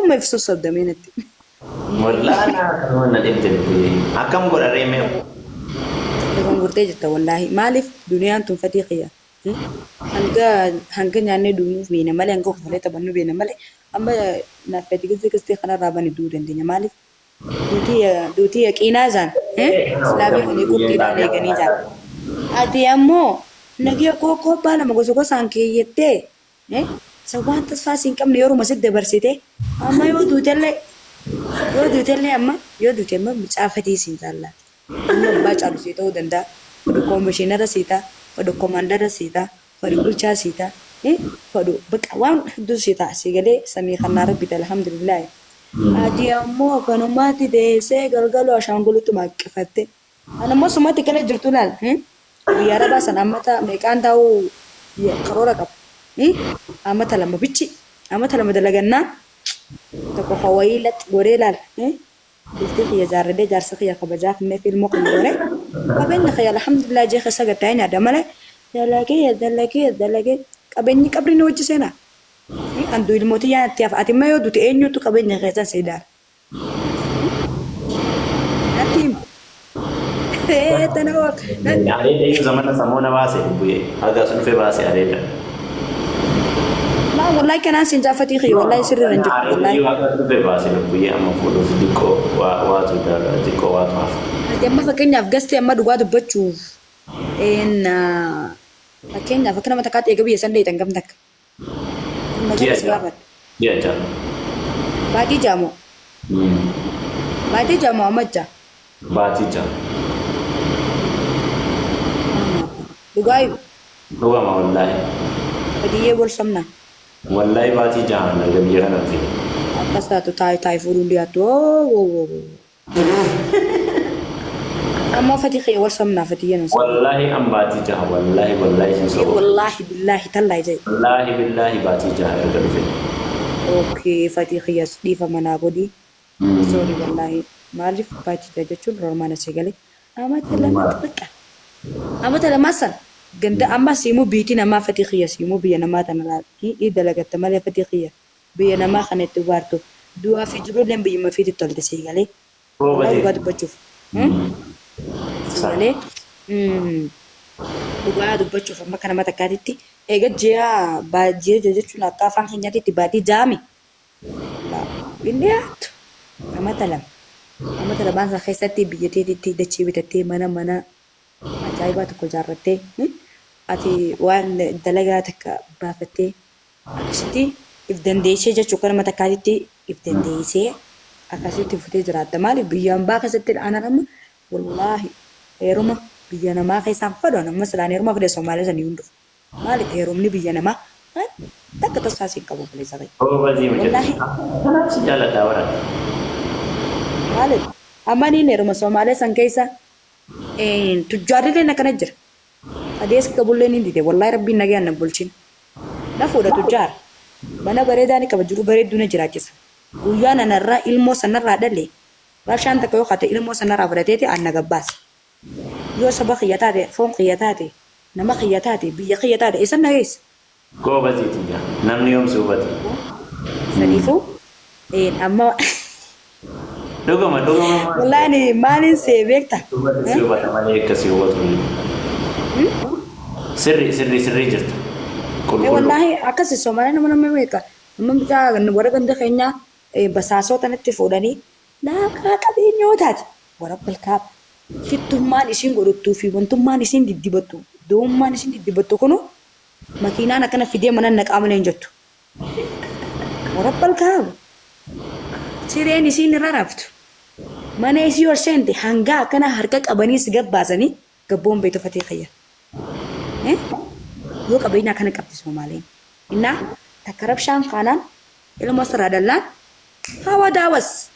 Akkuma if sossobda mee natti. Wallaahi kanuma na dhibde dubbii. Akkam godha ree mee? Dogongortee jirta wallaahi. Maaliif duniyaan tun fatii kiyya. Hanga hanga nyaannee duunuuf beena malee, hanga kofalee taphannu beena malee, amma naaf fati gizee gizee kanarraa bane du'uu dandeenya. Maaliif duutii duutii yaqiinaa jaan silaa beekanii qurxiidhaan eeganii jaan. Ati ammoo nagee koo kobbaa lama gosa gosaan keeyyattee Isa waan tasfaa si hin qabne yeruma si dabarsite, amma yoo duutellee, yoo duutellee, amma yoo duute, amma mucaa fatii siin jaallaa. Amma abbaa caalu sii ta'uu danda'a. Fadhu koomishinara sii ta'a. Fadhu komaandara sii ta'a. Fadhu bulchaa sii ta'a. Fadhu baqa waan hedduu sii ta'a. Sii galee samii kannaa rabbiti, alhamdulillaahi. Ati ammoo akkanumatti teessee galgaloo ashaanguluttuma haqqifatte. Ani ammoo sumatti kana jirtu laal. Biyya Arabaa san amata meeqaan taa'uu karoora qaba. Amata 2 bichi. Amata 2 dalagannaan tokko hawayii laxxi godhee laal. Bultii kiyya jaarradee, jaarsa kiyya kabajaa kenneef, ilmoo kiyya horee, qabeenya kiyya alhamdulillah jee keessa gad taa'ee nyaadha malee, dalagee dalagee dalagee qabeenyi qabri na wajji seenaa. Andu ilmoo tiyyaa natti hafa. Ati immoo yoo dute eenyutu qabeenya keessan sii daara? Natti himi. Ee tana waaqa. Natti. Areeda iyyuu zamana samoona baase bu'ee haga as dhufe baase areeda. Laa wallahi kanaan siin jaafatii kiyya, wallahi sirri irra hin jirtu Areeda wallahi. iyyuu haga as dhufe baase lubbuyyee, amma fuudhuuf xiqqoo waatu xiqqoo waatu hafa. Ati amma fakkeenyaaf gastee, amma dhugaa dubbachuuf fakkeenyaaf akka nama takkaatti eega biyya san dheeytan gam takka? Kun Ji'a nagara si 6. gaafadha. Ji'a 6. Baatii 6 moo? Baatii 6 moo amma 6? Baatii 6. Dhugaa himu. Dhugama wallaahi. Badiyyee wal somna. Wallaahi baatii 6 erga biyya kana dhufe. Akkas taatu taayi taayi fuudhuun dhiyaattu. Oo. Ammoo fatii kiyya wal somnaa fatiyyee nan sobin. Wallaahi an baatii 6, wallaahi wallaahi sin soba. Wallaahi billaahi tallaahi ja'i. Wallaahi billaahi baatii 6 erga dhufe. Okay, fatii kiyyas dhiifama naa godhi. Sorry wallaahi, maaliif baatii 6 jechuun roormaana si gale. Amata 2 bakka. Amata 2 san ganda amma siimuu biitii namaa, fatii kiyya, siimuu biyya namaa tana laal i dalagatta malee, fatii kiyya, biyya namaa kana itti waartu du'aa fi jiruulleen biyyuma fiitti tolte, sii galee? Wallahi dhugaa dubbachuuf, sii galee, dhugaa dubbachuuf amma akka nama takkaatitti eega ji'a ji'a jechuun akka afaan keenyaatitti baatii ja'ami hin dhiyaattu. Amata 2, amata lamaan san keessatti biyya teetitti dachee bitattee, mana ajaa'ibaa tokko ijaarrattee, ati waan dalagaa takka baafattee, akkasitti if dandeessee jechuu, akka nama takkaatitti if dandeessee akkasitti futee jiraatta. Maaliif biyya hambaa keessatti aanaan amma wallaahi heeruma biyya namaa keessaan fadhu, amma silaan heeruma fedhe Somaalee sanii hundufu. Maaliif heerumni biyya namaa waan takka tasfaa siin qabu, obboleessa kiyya. Goobazii mucatti. Wallaahi. Kanaaf si jaaladha bara. Maaliif amma niin heeruma Somaalee san keessa tujjaarrilleen akkana jira. Adees qabullee ni dide, wallahi rabbiin nagayaan na bulchin. Na fuudha tujjaara. Mana bareedaa ni qaba, jiruu bareedduu na jiraachisa. Guyyaa nanarraa ilmoo sanarraa dhale, rabshaan takka yoo kaate ilmoo sanarraa fudhateeti an na gabbaasa. Yoo saba kiyya taate, foon kiyya taate, nama kiyya taate, biyya kiyya taate, eessan na geessa? Goobazii tiyya. Namni yoom si hubate? Saniifuu amma Dhuguma dhuguma maal? Wallahi ani maaliin see beekta? Hubate si hubata malee akka si hubatu hin jiru. Sirrii sirrii sirrii jirta. Qulqulluu. Wallaahi akkasi Somaalee nama beeka. Nama bitaa warra ganda keenyaa basaasoo tanatti fuudhanii naaqaa qabeenyoo taate warra balkaaba. Shittummaan isiin godhattuu fi wantummaan isiin diddibattu, doommaan isiin diddibattu kunu makiinaan akkana fidee mana naqaa malee hin jettu. Warra balkaaba. Sireen isiin irra raftu. Mana isii ol seente hangaa akkana harka qabanii si gabbaasanii gabboon beektu, fatee kiyya. Yoo qabeenya akkana qabdi Soomaaleen. Innaa takka rabshaan kaanaan ilmoo sirraa dhallaan hawa daawas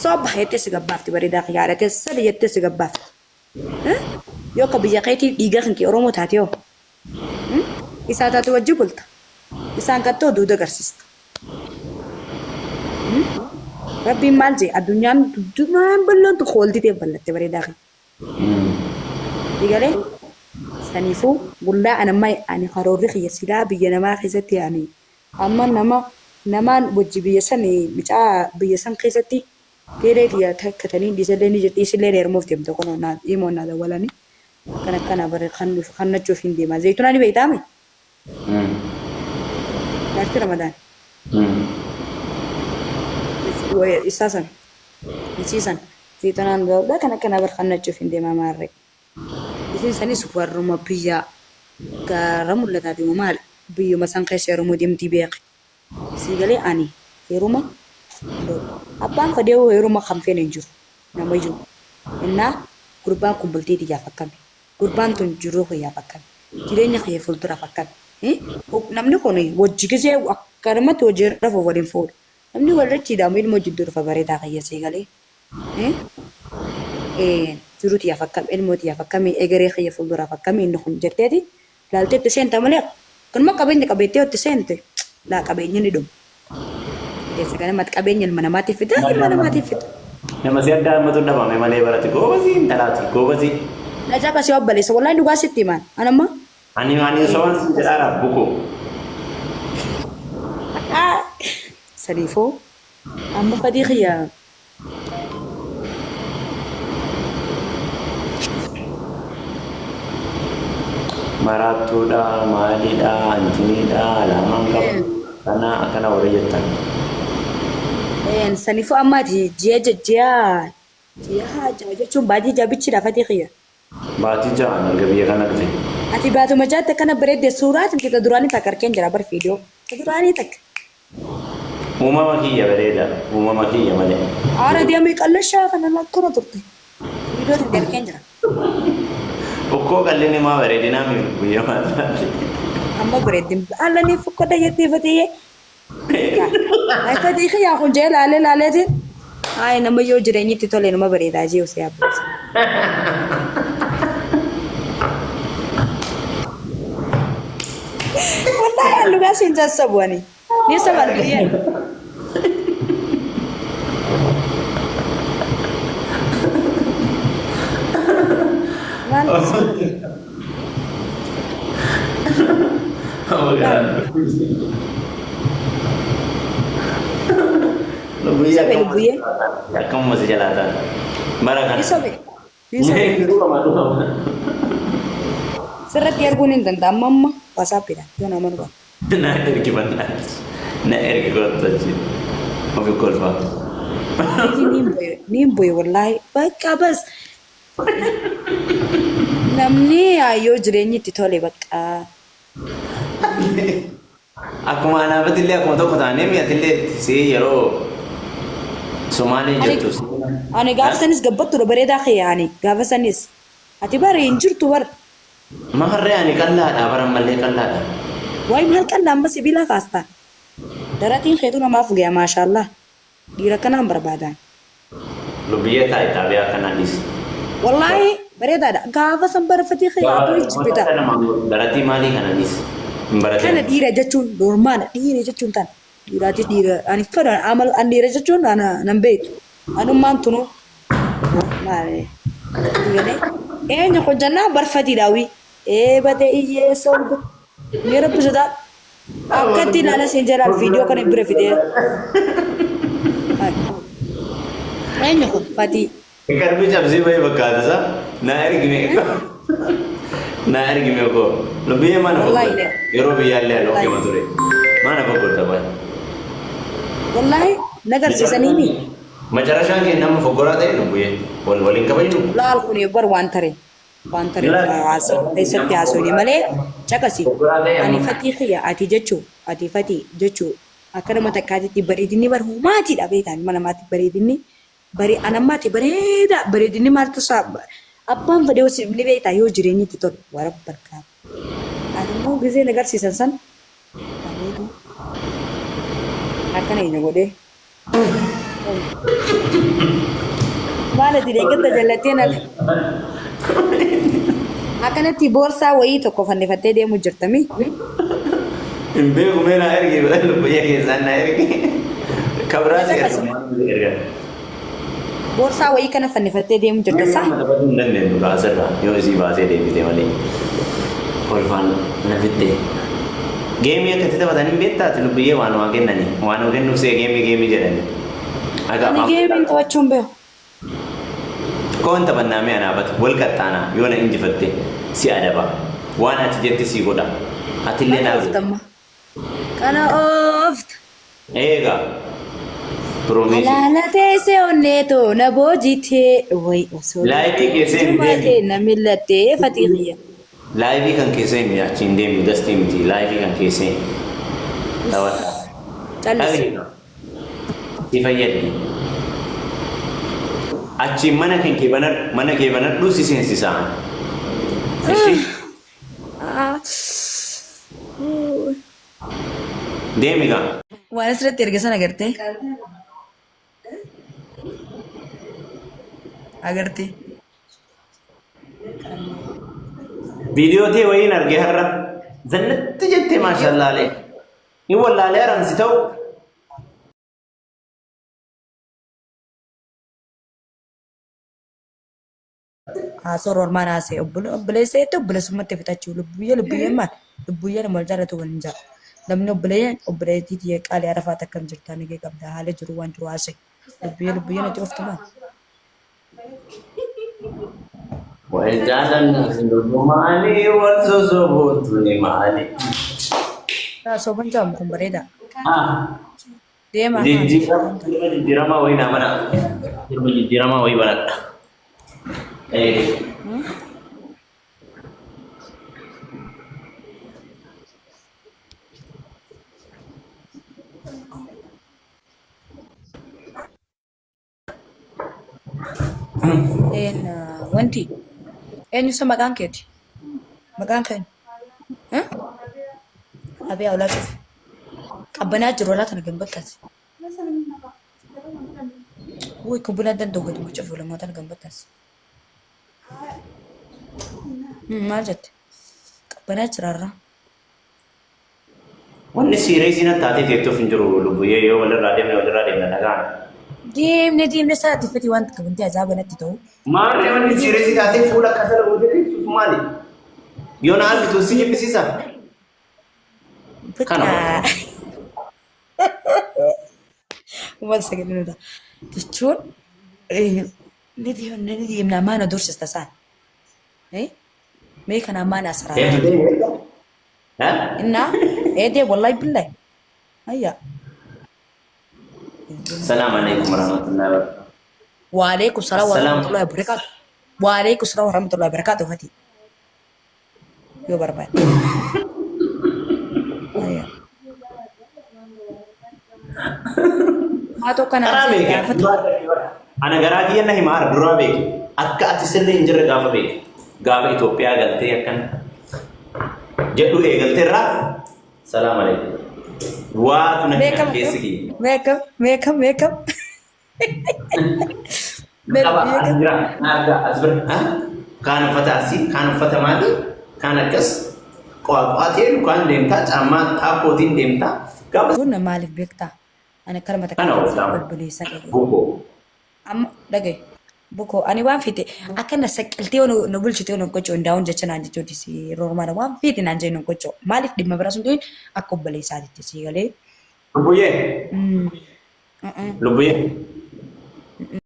soba jettee si gabbaafti, bareedaa kiyya, haadhatee sadi jettee si gabbaafti. Yoo akka biyya keetii dhiiga kan kee Oromoo taate hoo? Isaa taate wajji bulta. Isaan kattoo duuda agarsiista. Rabbiin maal jee? Addunyaan duraan bal'oon tokko wal didee ballatte, bareedaa kiyya. Digalee saniifuu gullaa an amma ani karoorri kiyya silaa biyya namaa keessatti ani amma nama Namaan wajji biyya san micaa biyya san keessatti teelee tiyya takka taniin dhiisellee ni jirti isillee heerumuuf deemte kunoo naa imoon naa dawwalanii akkana akkana bare kannachuuf hin deema. Zaytunaa ni beeytaami? Jaartii Ramadaan. Isaa san isii san zaytunaan dawwadha kan akkana bar kannachuuf hin deema maarree. Isiin sanis warruma biyya gaara mul'ataati moo maali biyyuma san keessa heerumuu deemtii beeki. Sii galee ani heeruma abbaan fedheehu heeruma kan feene hin jiru namayyuu innaa gurbaan kun bultii tiyyaaf akkami gurbaan tun jiruu kiyyaaf akkami jireenya kiyya fuulduraaf akkami namni kun wajji gisee akkanumatti wajji rafuuf waliin fuudhu namni walirratti hidhamu ilmoo jidduu dhufa bareedaa kiyya sii galee jiruu tiyyaaf akkami ilmoo tiyyaaf akkami egeree kiyya fuulduraaf akkami inni kun jetteeti laaltee itti seenta malee kanuma qabeenya qabeettee itti seente laa qabeenya ni dhuma. Keessa kanamatti qabeenya ilma namaatiif fida ilma namaatiif fida. Nama si adda ammatu dhabame malee barati goobazii intalaati goobazii. Na caqasi obboleessa wallahi dhugaa sitti himaan anamma. Ani soban sin jedhaa rabbuko. Saniifuu amma fadii kiyya Maraattuudha, maaliidha, antiniidha, alaamaan qabu, kana akkana warri jettan. Saniifuu amma ati ji'a ji'a ji'a ja'a jechuun baatii ja'a bichiidha fadii kiyya. Baatii ja'an erga biyya kana dhufe. Ati baatuma ja'atti akkana bareedde suuraa ati duraanii takka arkeen jira bar viidiyoo. Duraanii takka. Uumama kiyya bareeda, uumama kiyya malee. Haara deemee qallashaa kana akkana turte. Viidiyoo ati arkeen jira. Ukkoo qallinni maa bareedinaa mi guyyaa maal Amma bareeddin haalanii fukkoda jettee fatiyee. Ay fatii kiyyaa kun jee laalee laaleetiin. Ay nama yoo jireenyi itti tole nama bareedaa jee osoo yaabbeessa. Wallahi an dhugaa siin sassabu ani. Ni saban biyyeen. Maal Lubbuyyee Sobe lubbuyyee. Akkamuma si jalaa taate. Bara Ni kana. sobe. Ni sobe. Dhugama dhugama. Sirratti arguun hin danda'amu amma WhatsAppidhaan yoo nama nu qabu. Na ergi bannaati. Na ergi kottu achi. Ofi kolfaa. Niin bu'e wallaahi bakka bas namni yoo jireenyi itti tole bakka. Akkuma anaafatti illee akkuma tokko taanee mi'atillee si yeroo Somaalee jirtu. Ani gaafa sanis gabbattuudha bareedaa kee ani gaafa sanis ati bara hin jirtu bara. Maarree ani qallaadha bara ammallee qallaadha. Waay maal qallaa amma sibiila kaastaa. Daratiin keetu namaaf gaya maashaallah. Dhiira akkanaan barbaadan. Lubbiyyee taa'i xaabiyaa akkanaa dhiisi. Wallaahi bareedaadha. Gaafa san barfatee kee atu jibbita. Daratii maalii kana dhiisi. Hin Kana baratin. dhiira jechuun normaala dhiira jechuun tan. Dhiiraati dhiira ani fedha amal an dhiira jechuun ana nan beektu. Anummaan tunu maali. Eenyu kun jennaan barfatii daawwii. Ee badee iyyee soolbe. Mee rabbi sodaa. Akkatti ilaala siin jalaal viidiyoo kana bira fidee. Eenyu kun fatii. Qarbii cabsii bahee fakkaata isaa. Na ergi mee. Na ergi mee koo. Lubbiyyee maana Wallaahi foggorta. Yeroo biyyaallee aloo kema ture. Maana foggorta baay'ee. Wallaahi na garsiisaniini. Macarashaan kee nama foggoraa ta'e lubbiyyee. Wal waliin kabajnu. Laal kun bar waan tare. Waan tare keessatti haasofne malee caqasi. Ani fatii kiyya ati jechuu ati fatii jechuu akka nama takkaatitti bareedinni bar humaatiidha beektaan ilma namaatti bareedinni bare anammaati bareeda bareedinni maaltu isaa abbaan fedhe yoo ni beektaa yoo jireenyi itti tole wara barkaa. Ani immoo gisee na garsiisan san bareedu akkana eenyu godhee. Maal ati deeggarta jallattee na akkanatti boorsaa wayii tokko fannifattee deemu jirtami. Hin beeku mee na ergi lubbiyyee keessaan na ergi. Kabiraas erga maal erga. Boorsaa wayii kana fannifattee deemu jirta saa? Taphachuu hin dandeenyu kaasirraa yoo isii baasee deebite malee. Kolfaan na fittee. Geemii akka itti taphatan hin beektaati lubbiyyee waan waa kennanii. Waan waa kennuuf see geemii geemii jedhani. Akka Ani afaan geemiin taphachuu hin beeku. Koon taphannaa mee anaafati wal qaxxaanaa yoo na injifatte si adaba. Waan ati jette sii godha. Atillee Kana naa oofta goota. amma. Kana oofta. Eegaa. Promise. Alaala teessee onnee too na boojitee way osoo Laayivii jettee keessee hin ijuma deemi. kee na millattee fatii kiyya. Laayivii kan keessee hin achi hin deemnu dastii miti. Laayivii kan keessee taphadha. Callisi. Dhagahi. Si fayyaddi. Achiin mana kan kee banadhu mana kee banadhu si seensisa. Ishi deemi gaa. Waan asirratti erga sana agartee? Agartee. Viidiyoo tee wayiin argee har'a. Zannatti jettee maashallaalee. Hin wallaalee aramsi ta'u. Haasoo ormaan haasee obboleessa jettee obboleessummaatti fixachuu lubbuyyee lubbuyyeen maal lubbuyyeen wal jaalatu waliin jaa namni obboleeyyan obboleettii tiyya qaalii arafaat akkam jirtaa nagee qabda haala jiru waan jiru haasee lubbuyyee lubbuyyeen ati oftu maal. Wal jaalannaa lubbu maali wal sosobuun tuni maali. Sooban jaamu kun bareeda. Ah. Deema. Jijjiirama jijjiiramaa wayii naa banadha. Sirba jijjiiramaa wayii banadha. Eh, Een wanti eenyu isa maqaan keeti? Maqaan keenya? Abee awlaa cufi. Qabbanaa jiru walaa tana gambattaati. Wuy kubbulaan danda'u gaduma cufi lamaa tana gambattaati. Maal jette? Qabbanaa jira irraa. Wanni siireesii natti taatee teettuuf hin jiru lubbuyyee yoo walirraa deemne walirraa deemna nagaan. Deemne deemne sa'aatii fedhii waan takka wanti ajaa'ibaa natti ta'u. Maarree wanni siireesii taatee fuula kasala gootee teessuuf maali? Yoo na argitu si jibbisiisa. Kana Bakka waan sagalee nuta jechuun ni deemna ni deemna maana dursista isaan. Mee kanaa maana asirraa. Eenyu deeme? Innaa eedee wallahi billahi. Hayya. Salaam alaikum warahmatullahi wabarakatuh. Waalaikum salaam Assalamu warahmatullahi wabarakatuh. Waalaikum salaam warahmatullahi wabarakatuh Fati. Yoo barbaadde. Hayya. Haa tokko Karaa naan beeke. gaafatu. Ana garaa kiyya na hima har duraa beeke. Akka ati sirrii hin jirre gaafa beeke. Gaafa Itoophiyaa galtee akkan jedhu eegaltee irraa salaam alaikum. Waatu na hima Meekam keessi kiyya. meekam meekam meekam. Qaba as jira na argaa as bira. Ha? Kaan uffata asii kaan uffata maali kaan akkas qo'aa ta'e lukaan deemtaa caammaa taakkootiin deemtaa gaafa Kun maaliif beektaa? Ani akka nama kana takka ooltaa obboleessa dhagaye. bukoo. Amma dhagaye. Bukoo ani waan fite akka na saqqiltee yoo nu bulchite yoo nu gochuu hundaa'uun jecha naan jechuuti si yeroo ormaadha waan fite naan jee nu gochuu maaliif dhimma bira sun ta'in akka obboleessaatitti si galee. Lubbuyyee. Lubbuyyee.